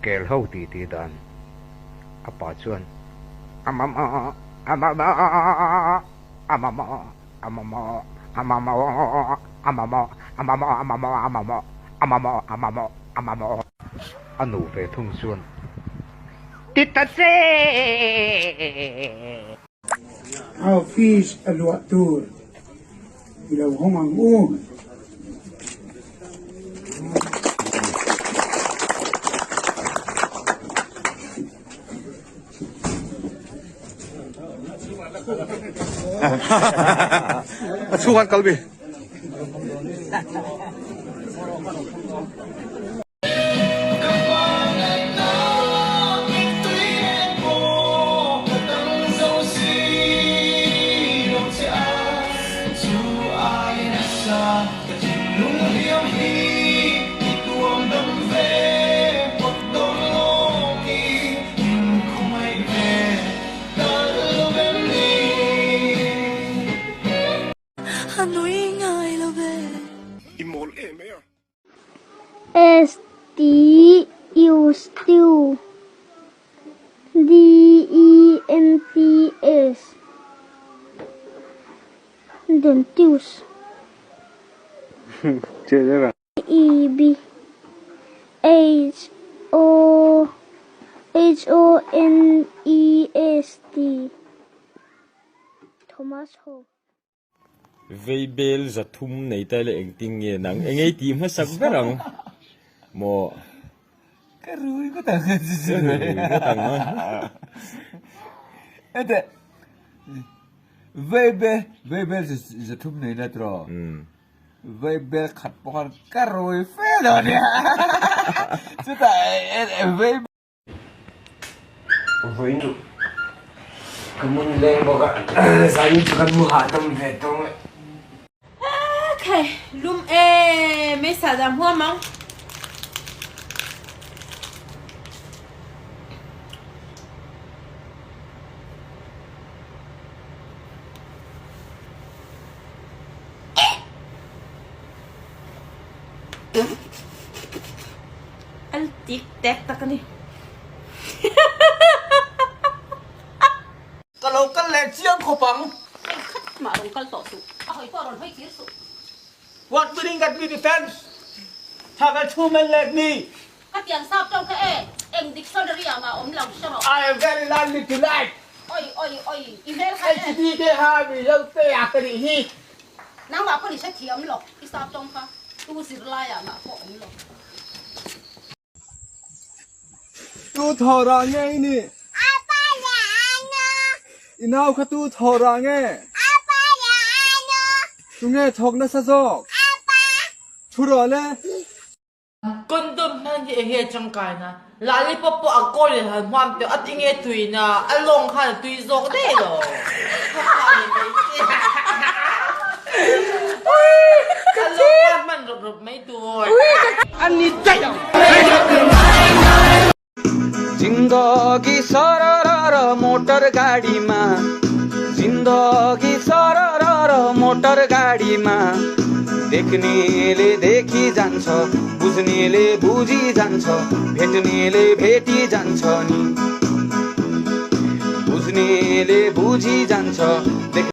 Kel ho tih tih dan a pa chuan a mamawh a mamawh a mamawh a mamawh a mamawh a mamawh a mamawh a mamawh a mamawh a mamawh a mamawh a mamawh a nu ve thung chuan ti ta che. Office a luah tur i lo hawng ang u. A chhung an kal mi. S T U Stew D E N T S Dentius E B H O H O N E S T Thomas Ho. Veibel 300 nei ta ila engtin nge nang engei tih hmasak ber ang maw? Ka rui ngawt ang ka rui ngawt ang a. Ete veibel veibel 300 nei na tiraw? Veibel khat pawh khan ka rui fe lo nia chutah veibel Vawiin ka mun leng bawk a, zanin chu kan mu hahdam ve tawng e. Khai lum e mai sa dam huam ang. Al tik tek tak a ni. Ka lo kal leh chiang khawp ang. Hei khat mah rawn kal tawh suh. A hawi pawh rawn hawi kir suh. What winning that me defense? Tha ka thu men let ni. Ka tiang sap tawng kha e, eng dictionary ah mah awm lo hre rawh. I am very lonely tonight. Oi oi oi, i hmel kha e. HDK ha mi lo te a ka nih hi. Nangmah pawn i hrethiam lo, i sap tawng kha tu zirlai ah mah pawh awm lo. Tu thaw rah nge i nih? Apa leh anu. I nau kha tu thaw rah nge? Apa leh anu. Tunge thawk nasa zawk? Apa. Thu rawh le. Condom hman hi enge tangkai na? Lollipop pawh a kawl in han hmuam teuh a tinge tui na a lawng khan a tui zawk daih lo. A lawng khan hman rawp rawp mai tur. जिन्दगी सरर motor गाडीमा जिन्दगी सरर motor गाडीमा देख्नेले देखी जान्छ बुझ्नेले बुझी जान्छ भेट्नेले भेटी जान्छ नि बुझ्नेले बुझी जान्छ।